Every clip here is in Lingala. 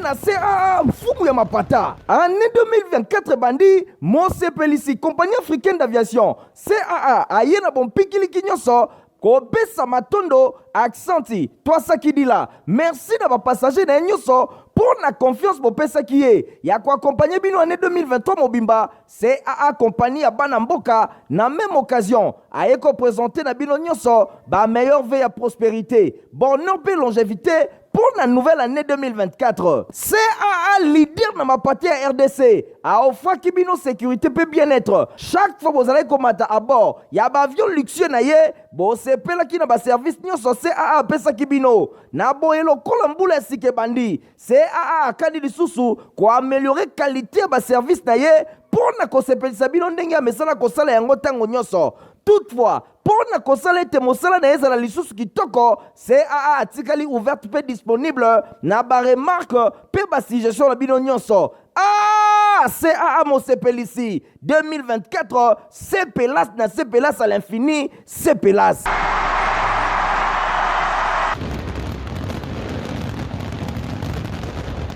na CAA mfumu ya mapata. Année 2024 ebandi, mosepelisi Compagnie africaine d'aviation CAA aye na bompikiliki nyonso kopesa matondo aksanti twasakidila merci na bapassager na ye nyonso mpo na confiance bopesaki ye ya koaccompagner bino année 2023 mobimba. CAA compagnie ya bana mboka na même occasion aye koprésenter na bino nyonso bameilleurs vœux ya prospérité, bonheur mpe longévité mpo na nouvelle année 2024. CAA leader na mapate ya RDC aofraki bino sécurité mpe bien-être chaque fois bozalaki komata à bord ya baavion luxueux na ye. Bosepelaki na baservice nyonso CAA apesaki bino. Na boye, lokola mbula ya sika ebandi, CAA akani lisusu koaméliorer qualité ya baservice na ye mpo na kosepelisa bino ndenge amesana kosala yango ntango nyonso. Toutefois, mpo na kosala ete mosala na ye ezala lisusu kitoko, CAA atikali ouverte mpe disponible na baremarque mpe basuggestion na bino nyonso. Ah, CAA mosepelisi 2024, sepelas na sepelas à l'infini, sepelas.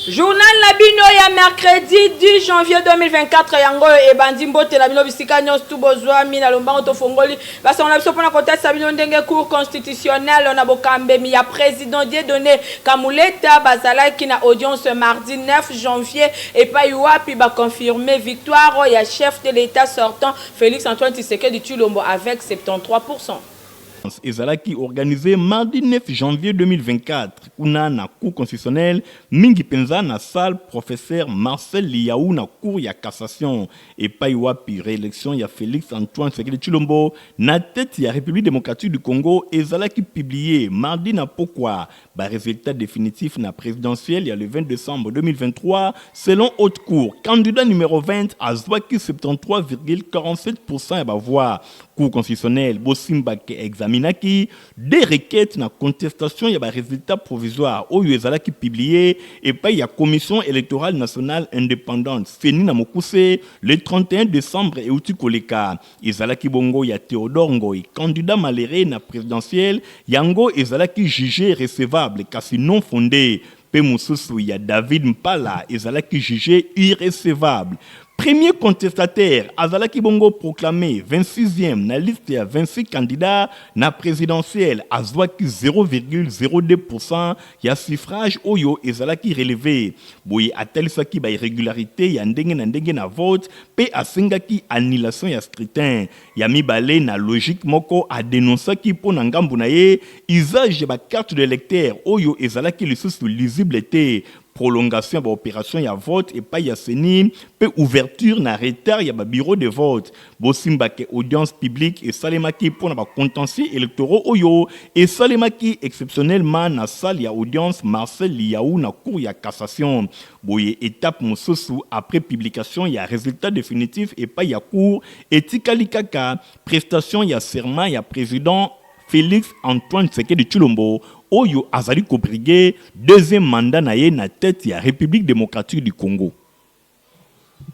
Journal na bino ya mercredi 10 janvier 2024 yango oyo ebandi. Mbote na bino bisika nyonso tu bozwami. Na lombango tofongoli basango na biso mpona kotalisa bino ndenge Cour constitutionnelle na bokambemi ya président Dieudonné Kamuleta bazalaki na audience mardi 9 janvier, epai wapi baconfirme victoire ya chef de l'État sortant Félix Antoine Tshisekedi Tshilombo avec 73. Ezalaki organisé mardi 9 janvier 2024 kuna na Cour constitutionnelle, mingi mpenza na salle professeur Marcel Lihau na Cour ya cassation, epai wapi réélection ya Félix Antoine Tshisekedi Tshilombo na tête ya République démocratique du Congo ezalaki publié mardi na pokwa. Barésultat définitif na présidentielle ya le 20 décembre 2023, selon Haute Cour, candidat numéro 20 azwaki 73,47 ya bavoix. Cour constitutionnelle bosimbaki examinaki des requêtes na contestation ya barésultat provisoire oyo ezalaki publié epai ya Commission électorale nationale indépendante, CENI na mokuse, le 31 décembre euti koleka. Ezalaki bongo ya Théodore Ngoi, candidat malheureux na présidentielle, yango ezalaki jugé recevable kasi non fondé, mpe mosusu ya David Mpala ezalaki jugé irrecevable. Premier contestataire azalaki bongo proclamé 26e na liste ya 26 candidats na présidentielle, azwaki 0,02 ya suffrage oyo ezalaki relevé. Boye atalisaki bairrégularité ya ndenge na ndenge na vote mpe asengaki annulation ya scrutin. Ya mibale, na logique moko, adénonçaki mpo na ngambu na ye usage ya bacarte de lecteur oyo ezalaki lisusu lisible te, prolongation ya baopération ya vote epai ya CENI mpe ouverture na retard ya babureau de vote. Bosimbake audience publique esalemaki mpo na bacontentieux électoraux oyo esalemaki exceptionnellement na salle ya audience Marcel Lihau na Cour ya cassation. Boye étape mosusu après publication ya résultat définitif epai ya Cour etikali kaka prestation ya serment ya président Félix Antoine Tshisekedi Tshilombo oyo azali kobriguer deuxième mandat na ye na tête ya République démocratique du Congo.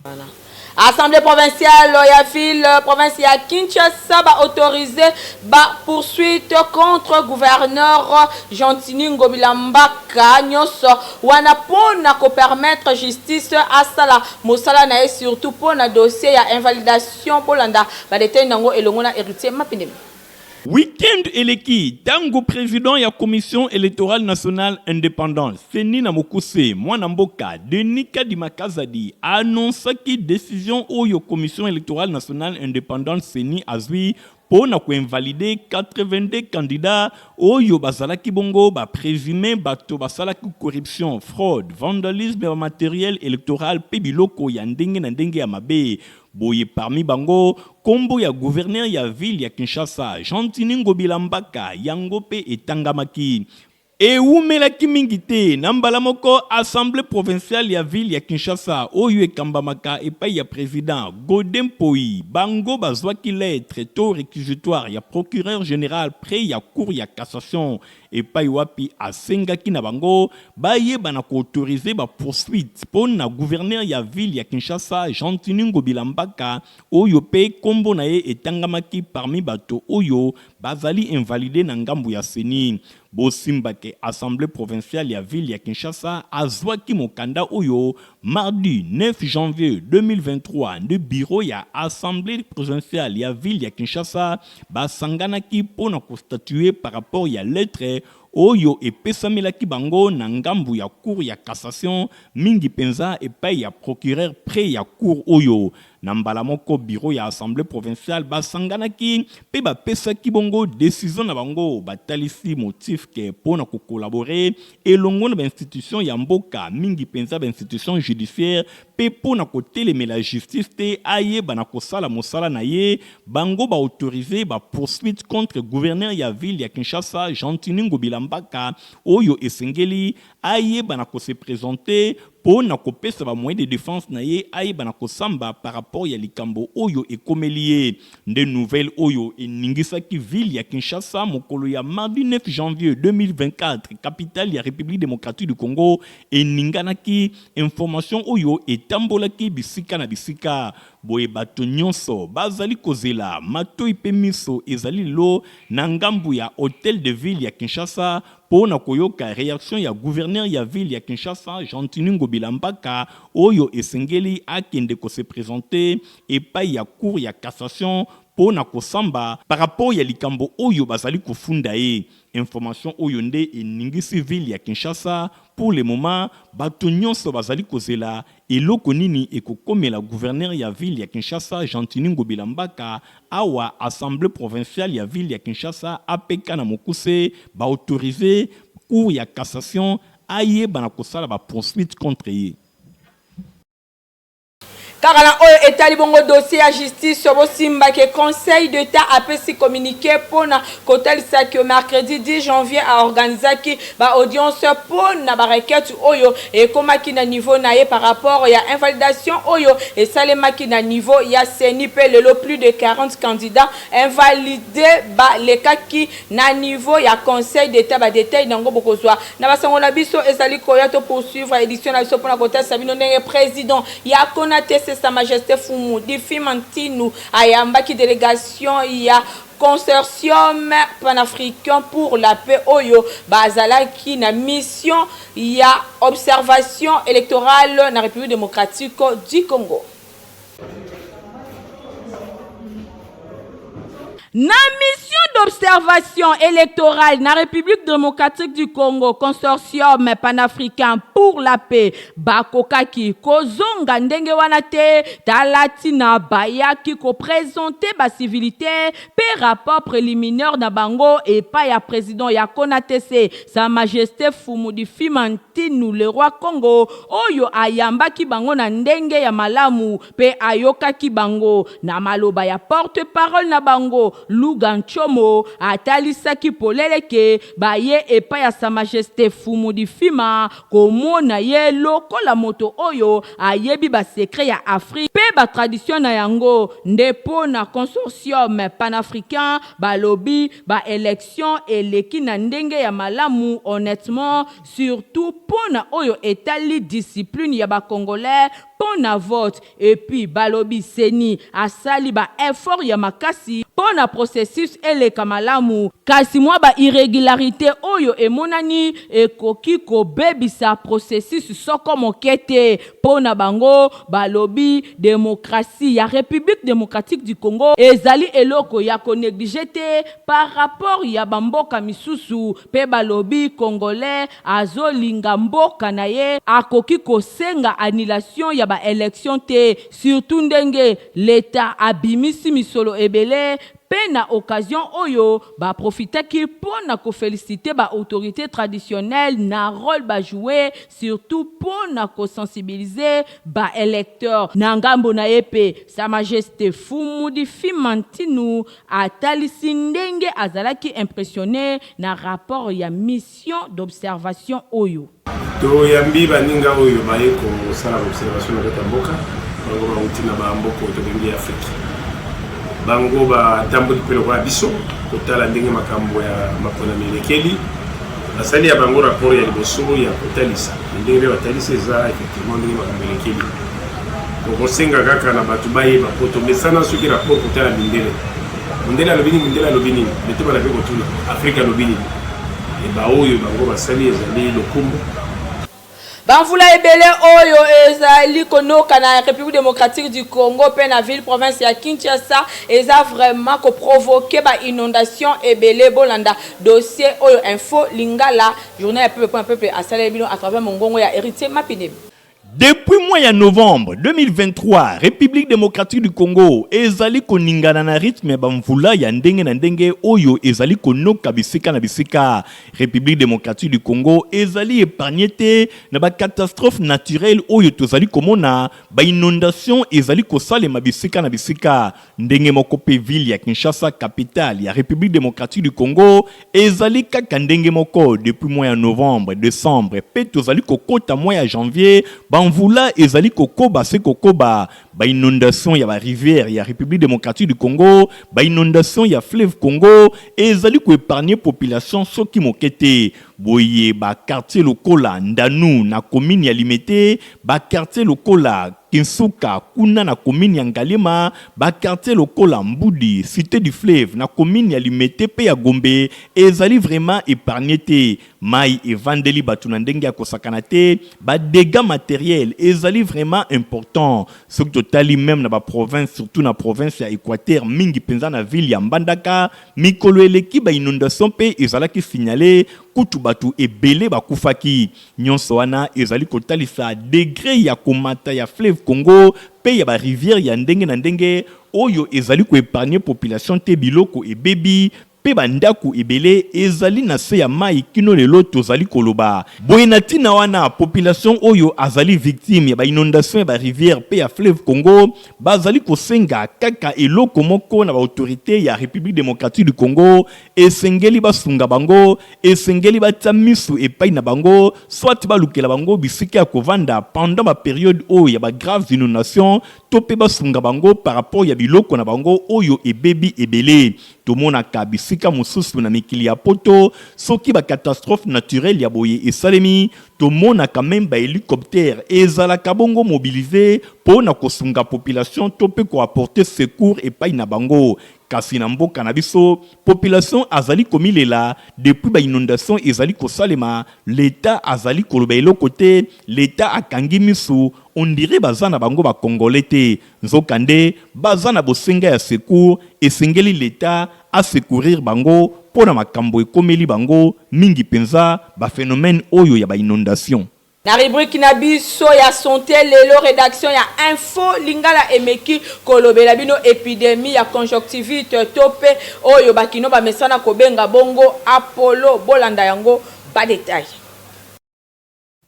Voilà. Assemblée provinciale ya ville province ya Kinshasa baautorisé bapoursuite contre gouverneur Gentiny Ngobila Mbaka, nyonso wana mpona kopermettre justice asala mosala na ye, surtout mpona dossier ya invalidation. Bolanda badétails nango elongo na Héritier Mapindemi. Weekend eleki, ntango président ya Commission électorale nationale indépendante, CENI na mokuse, mwana mboka Denis Kadima Kazadi, annonçaki décision oyo Commission électorale nationale indépendante, CENI, azwi mpo na koinvalider 82 candidats oyo bazalaki bongo baprésumé bato basalaki corruption, fraude, vandalisme ya bamatériel électoral mpe biloko ya ndenge na ndenge ya mabe. Boye parmi bango, nkombo ya gouverneur ya ville ya Kinshasa Gentiny Ngobila Mbaka yango mpe etangamaki. Ewumelaki mingi te, na mbala moko assemblée provinciale ya ville ya Kinshasa oyo ekambamaka epai ya président Godé Mpoyi, bango bazwaki lettre to réquisitoire ya procureur général près ya Cour ya cassation. epai wapi asengaki na bango bayeba na koautoriser bapoursuite mpo na gouverneur ya ville ya Kinshasa, Gentiny Ngobila Mbaka, oyo mpe nkombo na ye etangamaki parmi bato oyo bazali invalide na ngambo ya CENI. Bosimba ke Assemblée provinciale ya ville ya Kinshasa azwaki mokanda oyo mardi 9 janvier 2023 nde bureau ya Assemblée provinciale ya ville ya Kinshasa basanganaki mpo na kostatuer par rapport ya lettre oyo epesamelaki bango na ngambo ya Cour ya cassation, mingi mpenza epai ya procureur près ya cour oyo. Na mbala moko bureau ya Assemblee provinciale basanganaki mpe bapesaki bongo decision na bango, batalisi motif ke mpo na ko collaborer elongo na ba institutions ya mboka, mingi mpenza ba institutions judiciaires, mpe mpo na kotelemela justice te ayeba na kosala mosala na ye, bango ba autoriser ba poursuites contre gouverneur ya ville ya Kinshasa, Gentiny Ngobila Mbaka, oyo esengeli ayeba na ko se presenter mpo na kopesa ba moyens de defense na ye, ayeba na kosamba par rapport ya likambo oyo ekomeli ye. Nde nouvelle oyo eningisaki ville ya Kinshasa mokolo ya mardi 9 janvier 2024, capitale ya Republique democratique du Congo eninganaki, information oyo etambolaki bisika na bisika. Boye bato nyonso bazali kozela, matoyi mpe miso ezali lelo na ngambo ya hotel de ville ya Kinshasa mpo na koyoka reaction ya gouverneur ya ville ya Kinshasa, Gentiny Ngobila Mbaka, oyo esengeli akende ko se presenter epayi ya cour ya cassation mpo na kosamba par rapport ya likambo oyo bazali kofunda ye. Information oyo nde eningisi ville ya Kinshasa. Pour le moment, bato nyonso bazali kozela eloko nini ekokomela gouverneur ya ville ya Kinshasa, Gentiny Ngobila Mbaka, awa Assemblee provinciale ya ville ya Kinshasa, APK na mokuse, ba autoriser cour ya cassation ayeba na kosala ba poursuites contre ye. Kaka na oyo etali bongo dossier ya justice, bosimba ke Conseil d'Etat apesi communiqué pona kotalisa ke mercredi 10 janvier a organisaki ba audience pona ba requetes oyo ekomaki na niveau na ye par rapport ya invalidation oyo esalemaki na niveau ya CENI pe lelo plus de 40 candidats invalides balekaki na niveau ya Conseil d'Etat. Ba details nango bokozwa na basango na biso ezali koya. To poursuivre édition na biso mpona kotalisa bino ndenge président ya CONATC, Sa Majesté Fumu Difima Ntinu, ayambaki délégation ya Consortium panafricain pour la paix oyo bazalaki na mission ya observation électorale na République démocratique du Congo. Na mission d'observation électorale na République démocratique du Congo, Consortium panafricain pour la paix bakokaki kozonga ndenge wana te. Tala ntina bayaki koprésenter bacivilités mpe rapport préliminaire na bango epai ya président ya CONATC, Sa Majesté Fumu Difima Ntinu le roi Congo, oyo ayambaki bango na ndenge ya malamu mpe ayokaki bango. Na maloba ya porte-parole na bango, Luga Nchomo, atalisaki polele ke baye epai ya Sa Majesté Fumu Difima komona ye lokola moto oyo ayebi basecrets ya Afrique mpe batradition na yango. Nde mpo na Consortium panafricain, balobi baélection eleki na ndenge ya malamu honnêtement, surtout mpo na oyo etali discipline ya bacongolais mpo na vote. Et puis balobi CENI asali baeffort ya makasi mpo na processus eleka malamu, kasi mwa bairrégularité oyo emonani ekoki kobebisa processus soko moke te. Mpo na bango, balobi démocratie ya République démocratique du Congo ezali eloko ya konégliger te par rapport ya bamboka misusu. Mpe balobi congolais azolinga mboka na ye, akoki kosenga annulation ya baélection te, surtout ndenge leta abimisi misolo ebele. Mpe na occasion oyo baprofitaki mpo na koféliciter baautorité traditionnelle na rôle bajouer, surtout mpo na kosensibiliser baélecteur. Na ngambo na ye mpe, Sa Majesté Fumu Difima Ntinu atalisi ndenge azalaki impressionné na rapport ya mission d'observation oyo. Toyambi baninga oyo baye kosala baobservation na kati ya mboka. Bango bauti na bamboka oyo tobengi Afrique. Bango batamboli mpe lokola biso kotala ndenge makambo ya maponami elekeli. Basali ya bango rapport ya liboso ya kotalisa ndenge mpe batalisi eza effectivement ndenge makambo elekeli. Tokosenga kaka na bato bayeba mpo tomesana soki rapport kotala mindele, mondele alobi nini, mondele alobi nini, mais tobanda mpe kotuna Afrika alobi nini. E baoyo bango basali ezali lokumu. Bamvula ebele oyo ezali konoka na Republique Democratique du Congo mpe na ville province ya Kinshasa eza vraiment ko provoquer ba inondations ebele. Bolanda dossier oyo Info Lingala, journal ya peuple mpo na peuple asaleli bino à travers mongongo ya Heritier Mapinemi. Depuis mois ya novembre 2023, Republique Democratique du Congo ezali koningana na rythme ya bamvula ya ndenge na ndenge oyo ezali konoka bisika na bisika. Republique Democratique du Congo ezali epargne te na ba catastrophes naturelles oyo tozali komona, ba inondations ezali kosalema bisika na bisika. Ndenge moko mpe ville ya Kinshasa, capitale ya Republique Democratique du Congo, ezali kaka ndenge moko depuis mois ya novembre, decembre mpe tozali kokota mois ya janvier, bamvula ezali kokoba se kokoba. Ba inondations ya ba rivières ya Republique Democratique du Congo, ba inondations ya fleuve Congo ezali ko epargner population soki moke te. Boye ba quartiers lokola Ndanu na commune ya Limete, ba quartiers lokola Kinsuka kuna na commune ya Ngaliema, ba quartiers lokola Mbudi, Cite du Fleuve na commune ya Limete mpe ya Gombe ezali vraiment epargne te. Mayi evandeli batu na ndenge ya kosakana te, ba degats materiels ezali vraiment important. Soki totali meme na ba provinces surtout na province ya Equateur mingi penza na ville ya Mbandaka, mikolo eleki ba inondations mpe ezalaki signaler, kutu batu ebele bakufaki. Nionso wana ezali kotalisa degre ya komata ya fleuve Congo mpe ya ba rivières ya ndenge na ndenge oyo ezali ko epargner population te, biloko ebebi mpe ba ndaku ebele ezali na se ya mayi kino lelo tozali koloba. Boye na tina wana population oyo azali victime ya ba inondations ya ba rivières mpe ya fleuve Congo bazali kosenga kaka eloko moko na ba autorites ya Republique Democratique du Congo, esengeli basunga bango, esengeli batia misu epayi na bango soit balukela bango bisika ya kovanda pendant ba periodes oyo ya ba graves inondations to mpe basunga bango par rapport ya biloko na bango oyo ebebi ebele. Tomonaka bisika mosusu na mikili ya poto soki ba catastrophes naturelles ya boye esalemi, tomonaka meme ba helicoptères ezalaka bongo mobiliser po na kosunga population to pe ko apporter secours epayi na bango. Kasi na mboka na biso, population azali komilela depuis ba inondations ezali kosalema, l'Etat azali koloba eloko te, l'Etat akangi misu, on dirait baza na bango ba congolais te. Nzokande baza na bosenga ya secours, esengeli l'Etat a secourir bango mpo na makambo ekomeli bango, mingi penza ba phenomènes oyo ya ba inondations. Na rubrique na biso ya sante lelo, redaction ya Info Lingala emeki kolobela bino epidemie ya conjonctivite to pe oyo ba kinois bamesana kobenga bongo Apollo. Bolanda yango ba details.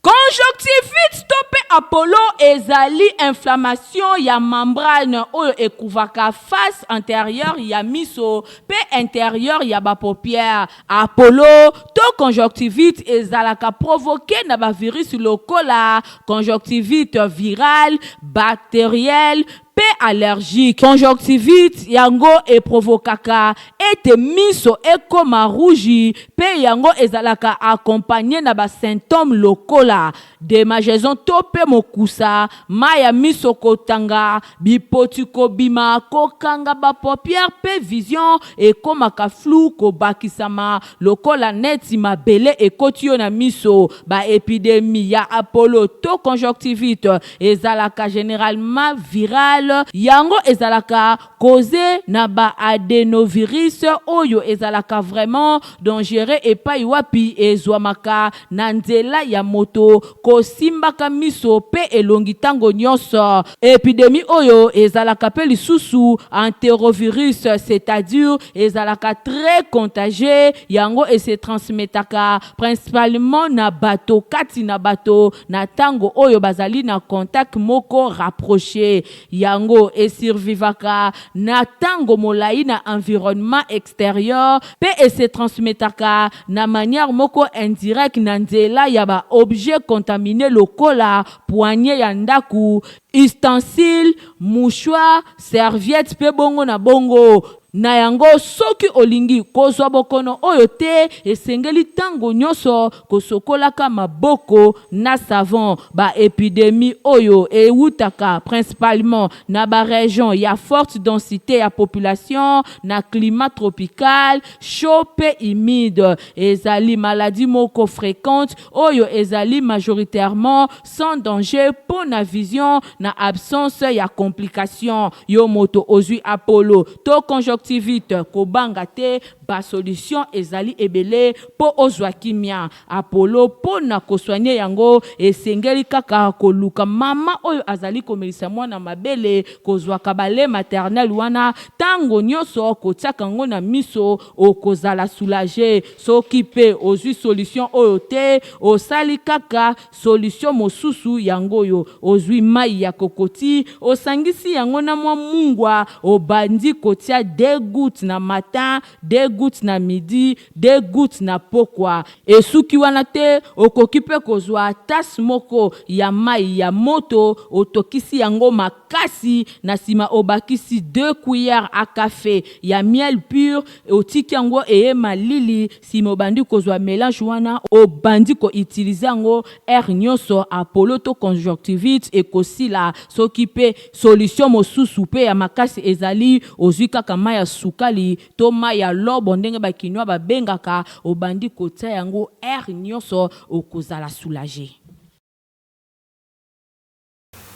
Conjonctivite to pe Apollo ezali inflammation ya membrane oyo ecouvaka face anterieure ya miso pe interieure ya ba paupières. Apollo to conjonctivite ezalaka provoquer na ba virus lokola conjonctivite virale, bacterielle pe allergique. Conjonctivite yango e provokaka ete miso ekoma rouge pe yango ezalaka accompagner na ba symptomes lokola demageson to pe mokusa, mayi ya miso kotanga, bipoti kobima, kokanga ba paupières pe vision ekomaka flou kobakisama lokola neti mabele ekoti yo na miso. Ba epidemies ya apollo to conjonctivite ezalaka generalement virale, yango ezalaka cause na ba adenovirus oyo ezalaka vraiment dangereux epayi wapi ezwamaka na nzela ya moto kosimbaka miso pe elongi tango nionso. Epidemie oyo ezalaka pe lisusu enterovirus c'est-à-dire ezalaka très contagieux, yango e se transmetaka principalement na bato kati na bato na tango oyo bazali na contact moko rapproche. Yango e survivaka na tango molayi na environnement exterieur pe e se transmetaka na manière moko indirecte na nzela ya ba objets contamines lokola poignee ya ndaku, ustensile, mouchoir, serviette pe bongo na bongo. Na yango, soki olingi kozwa bokono oyo te, esengeli ntango nyonso kosokolaka maboko na savon. Ba epidemies oyo ewutaka principalement na ba regions ya forte densite ya population, na climat tropical, chaud mpe humide. Ezali maladie moko frequente oyo ezali majoritairement sans danger mpo na vision na absence ya complication. Yo moto ozui apollo to conjonctivite kobanga te ba solution ezali ebele mpo ozua kimia. Apollo mpo na ko soigner yango esengeli kaka koluka mama oyo azali komelisa mwana mabele kozuaka ba lait maternel wana tango nionso kotiaka yango na miso okozala soulager. Soki pe ozui solution oyo te osali kaka Solution mosusu yango oyo, ozui mayi ya kokoti, osangisi yango na mwa mungwa, obandi kotia deux gouttes na matin, deux gouttes na midi, deux gouttes na pokwa. Esuki wana te, okoki pe kozua tasse moko ya mayi ya moto, otokisi yango makasi, na sima obakisi deux cuillères à cafe ya miel pur, otiki yango eye malili, Sima obandi kozua melange wana obandi ko utiliser yango heure nionso apollo to conjonctivite ekosila soki pe solution mosusu pe ya makasi ezali ozui kaka mayi ya sukali to mayi ya lobo ndenge ba kinois ba bengaka obandi kotia yango heure nionso okozala soulager.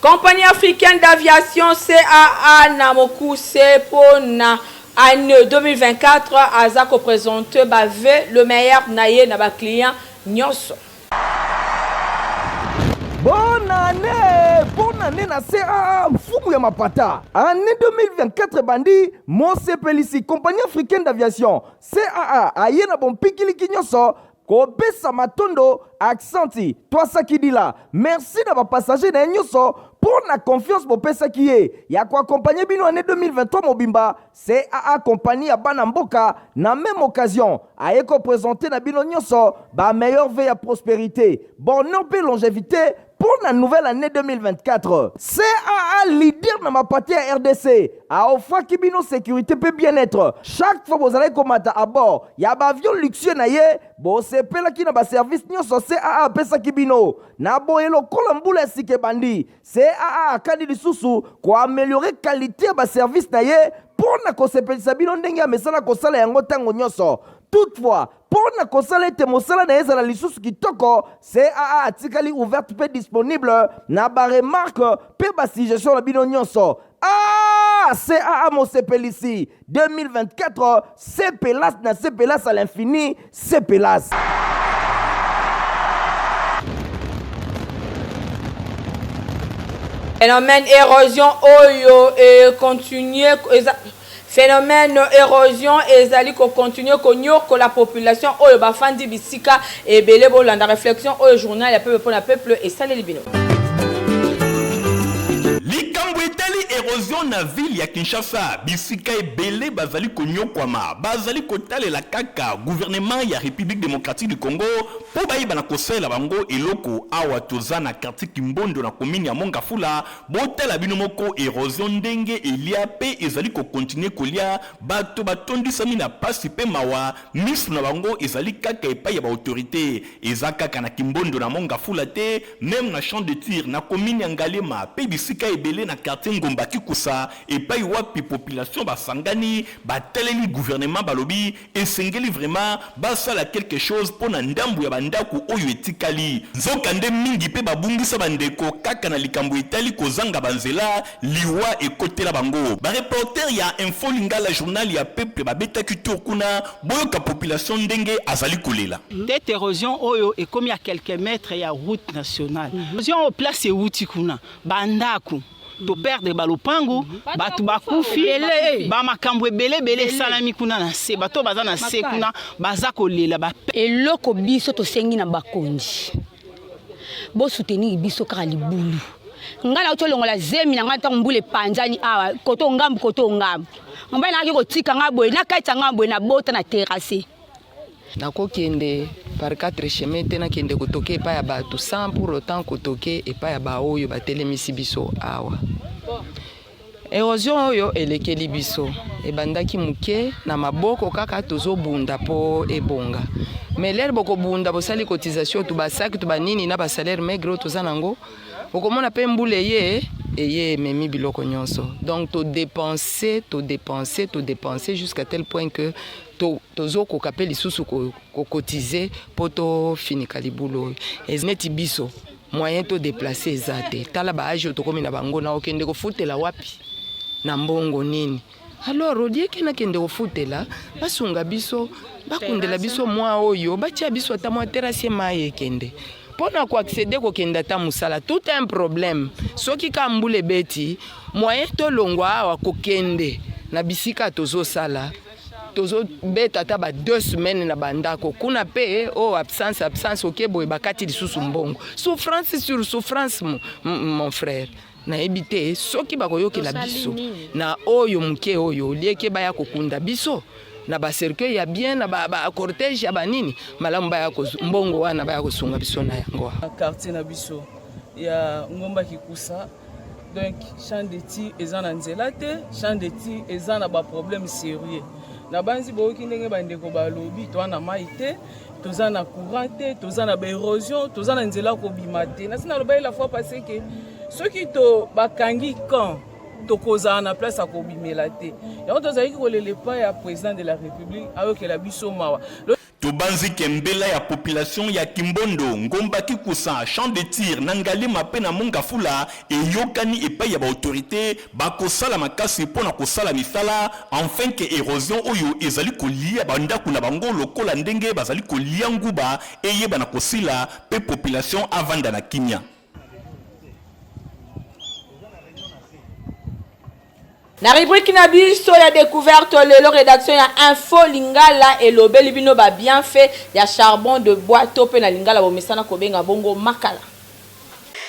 Compagnie africaine d'aviation, CAA, na mokuse mpo na annee 2024 aza ko presenter ba vœux le meilleur na ye na ba clients nionso. Bonne annee! Bonne annee na CAA mfumu ya mapata. Annee 2024 ebandi, mosepelisi Compagnie africaine d'aviation, CAA, aye na bompikiliki nyonso Kopesa matondo Aksanti Twasakidila merci na ba passagers na ye nyoso mpo na confiance bopesaki ye ya ko accompagner bino annee 2023 mobimba. CAA compagnie ya bana mboka na meme occasion aye ko presenter na bino nyoso ba meilleurs vœux ya prosperite, bonheur mpe longevite mpo na nouvelle annee 2024. CAA leader na mapate ya rdc a offraki bino securite mpe bien-etre chaque fois bozalaki komata à bord ya ba avions luxueux na ye, bosepelaki na ba services nionso CAA apesaki bino. Na boye lokola mbula ya sika ebandi, CAA akani lisusu ko ameliorer qualite ya ba services na ye mpo na kosepelisa bino ndenge amesana kosala yango tango nionso. Toutefois, Mpo na kosala ete mosala na ye ezala lisusu kitoko, CAA atikali ouverte mpe disponible na ba remarques mpe ba suggestions na bino nyonso. Ah! CAA mosepelisi 2024, sepelas na sepelas à l'infini, sepelas! Phénomène érosion oyo e continuer eza Phenomène erosion ezali ko continuer ko niokola population oyo bafandi bisika ebele. Bolanda reflexion oyo journal ya peuple pona peuple esaleli bino. Likambo etali erosion na ville ya Kinshasa, bisika ebele bazali konyokwama, bazali kotalela kaka gouvernement ya Republique democratique du Congo mpo bayeba na kosalela bango eloko. Awa toza na quartier Kimbondo na commune ya Mont-Ngafula, Botala bino moko erosion ndenge elia pe ezali ko continuer kolia, bato batondisami na pasi pe mawa, misu na bango ezali kaka epai ya ba autorites. Eza kaka na Kimbondo na Mont Ngafula te, meme na Champ de Tir, na commune ya Ngaliema pe bisika ebele na quartier Ngomba Kikusa epai wapi population basangani bataleli gouvernement balobi Esengeli vraiment basala quelque chose pona ndambu ya ba ndaku oyo etikali. Nzoka nde mingi pe babungisa ba ndeko kaka na likambo etali kozanga ba nzela, liwa ekotela bango. Ba reporters ya Info Lingala journal ya peuple babetaki tour kuna, boyoka population ndenge azali kolela. Tete erosion oyo ekomi à quelques mètres ya route nationale. Erosion oyo place ewuti kuna ba ndaku. To perdre ba lopangu, batu bakufi, ba makambo ebele ebele esalami kuna na se, bato oyo baza na se kuna baza kolela ba. Eloko biso tosengi na bakonzi bo soutenir biso kaka libulu ngai nauti olongola zemi na ngai ntango mbula epanzani awa koto ngambu koto ngambu mobali nangaki kotika ngai boye nakatisa ngai boye nabota na terrasse Nakokende par quatre chemins te, nakende kotoke epai ya bato sans pour autant kotoke epai ya baoyo batelemisi biso awa. Erosion oyo elekeli biso, ebandaki moke na maboko kaka tozobunda mpo ebonga. Mais l'heure bokobunda bosali cotisation tu ba sac tu ba nini na ba salaire maigre oyo toza nango, okomona mpe mbula eye eye ememi biloko nyonso. Donc to depenser, to depenser, to depenser jusqu'à tel point que to tozokoka mpe lisusu ko, ko cotiser mpo tofinika libulu oyo. Neti biso Moyen to deplacer eza te. Tala ba age oyo tokomi na bango na okende kofutela wapi? Na mbongo nini? Alors au lieu que nakende kofutela, basunga biso, bakundela biso mwa oyo, batia biso ata mwa terrasse mayi ekende. Mpo na ko acceder kokende ata mosala, tout un problème. Soki kaka mbula ebeti, moyen tolongwa awa kokende na bisika tozosala, tozo beta ata ba deux semaines na bandako kuna pe oh absence absence oke boye bakati lisusu mbongo souffrance sur souffrance mon frère nayebi te soki bakoyokela biso na oyo moke oyo olieke baya kokunda biso na ba cercueil ya bien na ba, ba cortège ya banini malamu baya mbongo wana baya kosunga biso na yango quartier na biso ya ngomba kikusa Donc champ de tir eza na nzela te, champ de tir eza na ba problème sérieux. Nabanzi boyoki ndenge bandeko balobi, toza na mai te, toza na courant te, toza na ba érosion, toza na nzela kobima te. Nasi nalobaki la fois passée que soki to bakangi camp tokozala na place ya kobimela te. Yango tozalaki kolela epai ya président de la République ayokela biso mawa. Tobanzi ke mbela ya population ya Kimbondo, Ngomba Kikusa, Champ de tir na Ngaliema mpe na Mont Ngafula eyokani epayi ya ba autorites bakosala makasi mpo na kosala misala enfin que erosion oyo ezali kolia ba ndaku na bango lokola ndenge bazali kolia nguba eyebana kosila mpe population avanda na kimia. Na rubrique na biso ya decouverte lelo redaction ya Info Lingala elobeli bino ba bienfaits ya charbon de bois to pe na lingala bomesana kobenga bongo makala.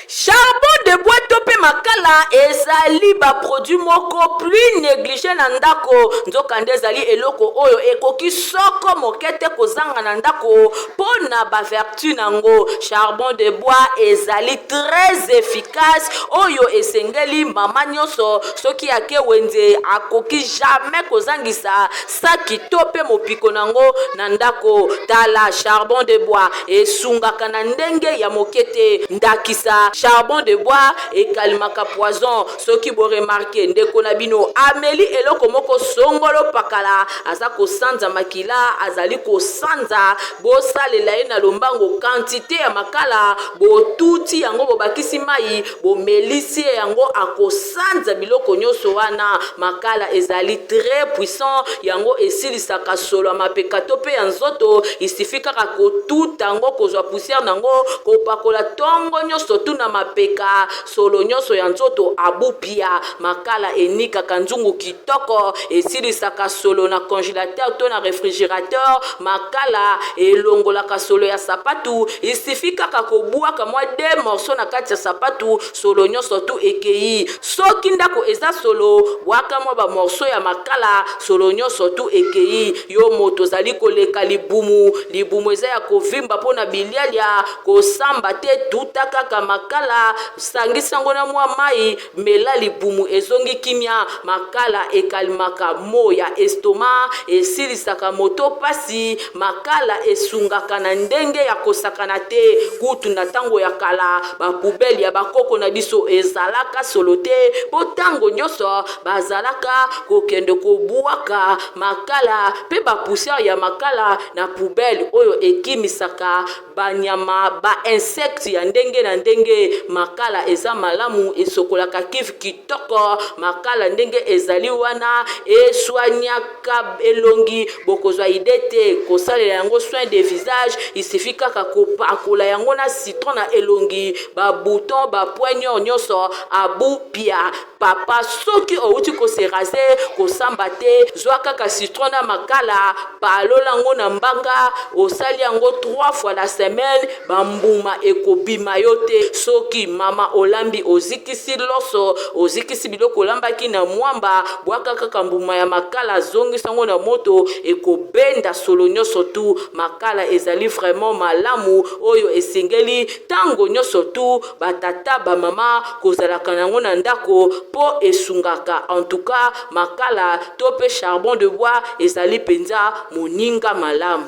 Charbon de bois to pe makala ezali ba produits moko plus neglige na ndako, nzokande ezali eloko oyo ekoki soko moke te kozanga na ndako po na ba vertus nango. Charbon de bois ezali très efficace oyo esengeli mama nionso soki ake wenze akoki jamais kozangisa saki to pe mopiko nango na ndako. Tala charbon de bois esungaka na ndenge ya moke te. Ndakisa charbon de bois ekalimaka poison. Soki bo remarquer ndeko na bino ameli eloko moko songolo pakala aza kosanza makila azali kosanza bosalela ye na lombango quantite ya makala botuti yango bobakisi mayi bomelisi ye yango akosanza biloko nyoso wana makala ezali très puissant yango esilisaka solo ya mapeka to pe ya nzoto il suffit kaka kotuta yango kozwa poussière nango kopakola tongo nyoso tu na mapeka Solo nionso ya nzoto abupia. Makala enikaka nzungu kitoko, esilisaka solo na congelateur to na refrigerateur. Makala elongolaka solo ya sapatu, il suffit kaka kobuaka mwa deux morceaux na kati ya sapatu, solo nionso tout ekeyi. Soki ndako eza solo, buaka mwa ba morceaux ya makala, solo nionso tout ekeyi. Yo moto ozali koleka libumu, libumu eza ya kovimba mpo na bilialia, Kosamba te tuta kaka makala sangisa ngo na mua mayi mela libumu ezongi kimia makala ekalimaka maux ya estomac esilisaka moto pasi makala esungaka na ndenge ya kosakana te kutu na tango ya kala ba poubelle ya ba koko na biso ezalaka solo te po tango nioso bazalaka kokende kobuaka makala pe ba poussière ya makala na poubelle oyo ekimisaka Ba nyama, ba insectes ya ndenge na ndenge. Makala eza malamu, esokolaka cuve kitoko. Makala ndenge ezali wana e soignaka elongi, bokozwa idee te. Kosalela yango soin de visage, il suffit kaka kopakola yango na citron na elongi, ba boutons, ba points noirs nionso abu pia. Papa soki owuti ko se raser kosamba te zwa kaka citron na makala palola ngo na mbanga osali yango 3 fois la semaine ba mbuma ekobima yo te soki mama olambi ozikisi Ozikisi loso, ozikisi biloko olambaki na mwamba, bwaka kaka mbuma ya makala, zongisa yango na moto, ekobenda solo nyonso tu. Makala ezali vraiment malamu oyo esengeli tango nyonso tu ba tata ba mama kozalaka na yango na ndako po esungaka. En tout cas makala to pe charbon de bois ezali penza moninga malamu.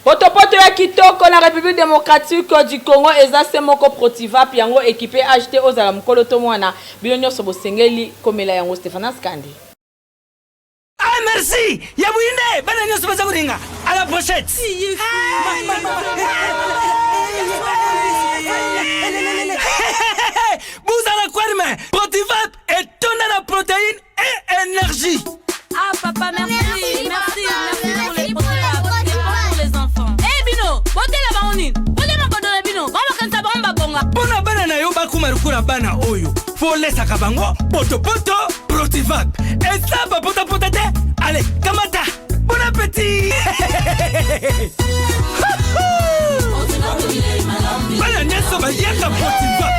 Potopoto ya kitoko na Republique democratique du Congo eza se moko Protivap yango equipe age te ozala mokolo to mwana bino nyonso bosengeli komela yango Stephanas Kandi. Ah merci ya buyinde bana nyonso baza kolinga à la prochaine. Buzala kwarme Protivap etonda na protéine et énergie. Ah papa merci merci merci, merci pour les Protivap c'est bon pour les enfants. Eh bino botela bango nini? Bolia makodo na bino bango bakanisa bango babonga. Mpo na bana na yo bakoma lokola bana oyo folesaka bango potopoto Protivap eza bapotapota te ale kamata bon appétit bana nyonso bayaka Protivap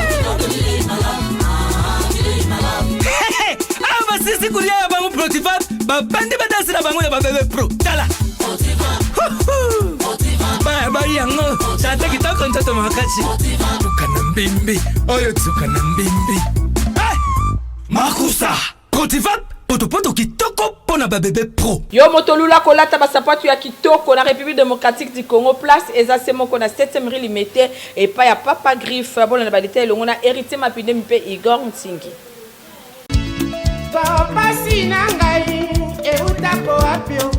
awa basisi kolia ya bango Protivap babandi badansi na bango ya babebe pro tala baya bayi yango tata kitoko nzoto makasi tuka na mbimbi oyo tuka na mbimbi hey! makusa protivap potopoto kitoko mpo na babebe pro Yo moto olula kolata ba sapatu ya kitoko na Republique democratique du Congo place eza se moko na 7e rue Limete epai ya Papa Griffe. Bolanda ba detail elongo na Heritier Mapindemi mpe Igor Nsingi. Pasi na ngai eutako wapi o?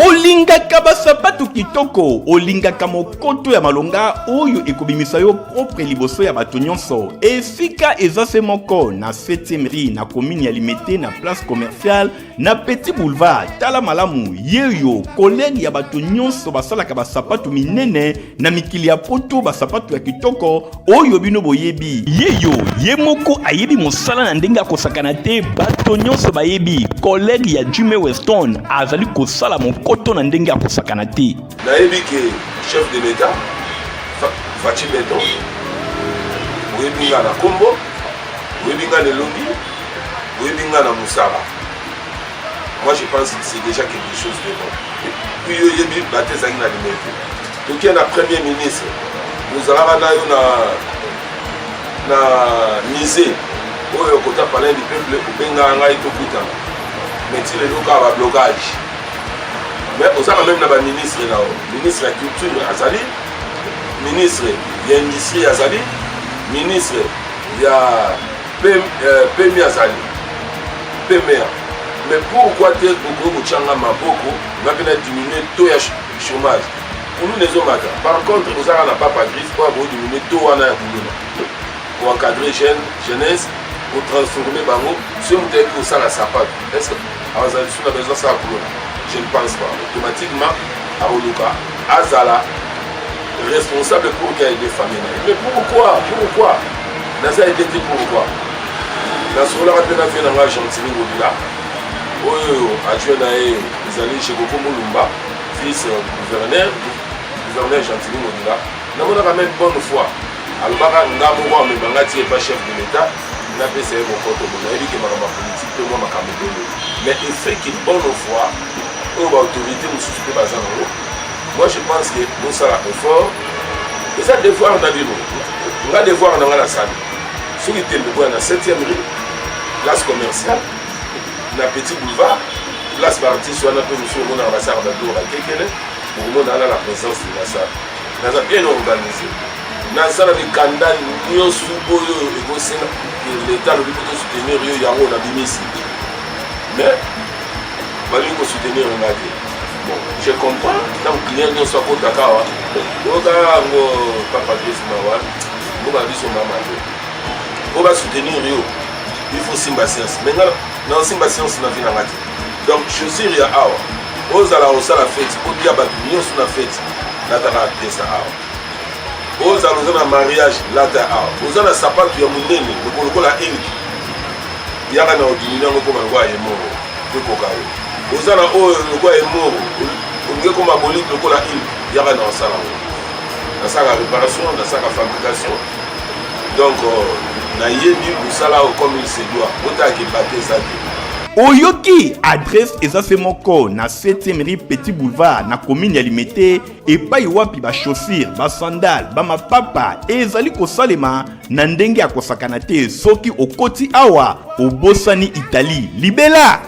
Olingaka basapatu kitoko, olingaka mokoto ya malonga oyo ekobimisa yo propre liboso ya bato nyonso. Esika eza se moko na 7e rue na commune ya Limete na place commerciale na Petit Boulevard. Tala malamu, yeyo collègue ya bato nyonso basalaka basapatu minene na mikili ya poto, basapatu ya kitoko oyo bino boyebi. Yeyo ye moko ayebi mosala na ndenge akosakana te, bato nyonso bayebi collègue ya Jimmy Weston azali kosala mokoto na ndenge akosakana te. Nayebi ke chef de l'Etat Fatshi Beton, oyebi nga na kombo, oyebi nga na elongi, oyebi nga na mosala. Moi je pense que c'est déjà quelque chose de bon. Et puis yo oyebi bato ezalaki na limete. Toke na premier ministre, ozalaka na yo na na musée oyo kota palais du peuple, obengaka ngai tokutana, mais ti lelo kaka ba blocage. Mais ozalaka meme na ba ministre na yo, ministre ya culture azali, ministre ya industrie azali, ministre ya PMI azali, PMA. Mais pourquoi te okoki kotia nga maboko nga mpe na diminuer taux ya chômage? Kuluna ezomata. Par contre ozalaka na papa griffe oyo akoki diminuer taux wana ya kuluna, koencadre jeune jeunesse, kotransforme bango. Soki moto ayebi kosala sapato, est ce que azala lisusu na besoin asala kuluna? Je ne pense pas. Automatiquement akoluka azala responsable pour qu'il aide famille na ye. Mais pourquoi, pourquoi naza aide te? Pourquoi? Nasololaka mpe na vie na ngai Gentini Ngobila, oyo adjoint na ye ezali Jekoko Mulumba, vice gouverneur, gouverneur Gentini Ngobila. Namonaka même bonne foi alobaka nga moko amema nga ti epa chef de l'État, napesa ye mokoto. Bo nayebi ke makambo ya politike mpe mwa makambo ebele, mais effet ke bonne foi oyo baautorité mosusu mpe baza nango, moi je pense que bosala effort, eza devoir na bino. Nga devoir na nga nasali, soki tembe boya na 7e rue, place commerciale na Petit Boulevard, place baartiste wana mpe mosusu omonaka basalaka babiloko bakekele, okomona wana la présence de la salle. Naza bien organisé, naza na mikanda nyonso oyo ekosenga leta alobi po tosoutenir yo, yango nabimisi, mais balingi kosoutenir nga te. Bon, je comprends, ntango client nyonso akotaka awa, oyoka yango papa Griffe mawa ngo biso mama te po basoutenir yo, il faut simba science. Mais nga naosimba science na vie na nga te. Donc chaussure ya awa, ozala osala feti, otia bato nyonso na feti, lataka pièce awa. Ozala oza na mariage, lata awa. Oza na sapatu ya monene lokola ilk, yaka na odimini yango ekoma lokola ye moko ekoka yo. Oza na oyo lokola ye moko, olingi ekoma bolite lokola ilk, yaka na osala yango. Nasalaka réparation, nasalaka fabrication. Donc euh, nayebi mosala oyo comme il se doit. Botalaka ebate eza te. Oyoki adresse eza se moko na 7e rue Petit Boulevard na commune ya Limete epai wapi ba chaussures, ba sandales, ba mapapa ezali kosalema na ndenge ya kosakana te. Soki okoti awa obosani Italie libela.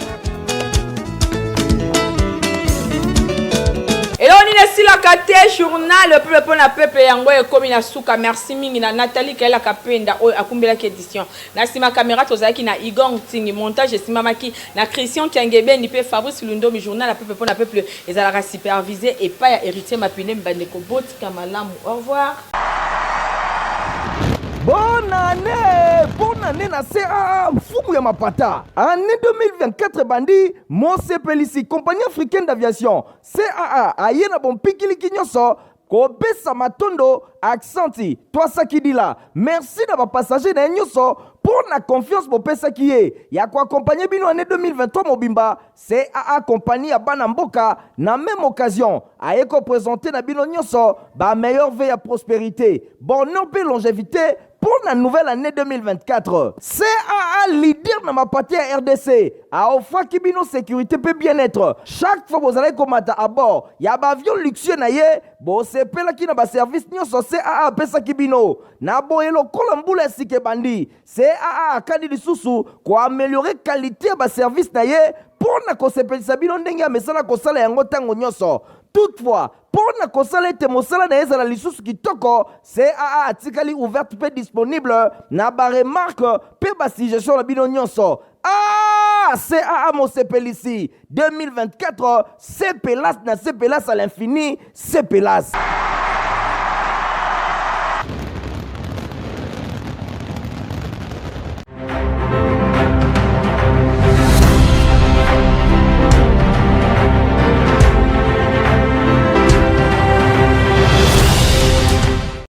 Eloko nini esilaka te journal peuple mpo na peuple yango ekomi na suka. Merci mingi na Nathalie Kaela Kapenda oyo akumbelaki edition. Na sima camera tozalaki na Igor Ntingi, montage esimbamaki na Christian Kiangebendi mpe Fabrice Lundomi. Journal ya peuple mpo na peuple ezalaka supervise epai ya Heritier Mapindemi. Bandeko botika malamu. Au revoir. Bonne année! Bonne année na CAA mfumu ya mapata. Année 2024 ebandi, mosepelisi Compagnie africaine d'aviation CAA aye na bompikiliki nyonso kopesa matondo aksanti twasakidila merci na bapassager na ye nyonso mpo na confiance bopesaki ye ya koakompagne bino année 2023 mobimba. CAA compagnie ya bana mboka na meme occasion aye ko presenter na bino nyonso ba meilleurs vœux ya prosperite, bonheur mpe longevite mpo na nouvelle année 2024. CAA leader na mapate ya rdc a offraki bino securite mpe bien-etre chaque fois bozalaki komata à bord ya ba avions luxueux na ye, bosepelaki na ba services nyonso CAA apesaki bino. Na boye lokola mbula ya sika ebandi, CAA akani lisusu ko ameliorer qualite ya ba services na ye mpo na kosepelisa bino ndenge amesana kosala yango ntango nyonso. Toutefois, mpo na kosala ete mosala na ye ezala lisusu kitoko, CAA atikali ouverte mpe disponible na ba remarques mpe ba suggestions na bino nyonso. Ah! CAA mosepelisi 2024, sepelas na sepelas à l'infini, sepelas.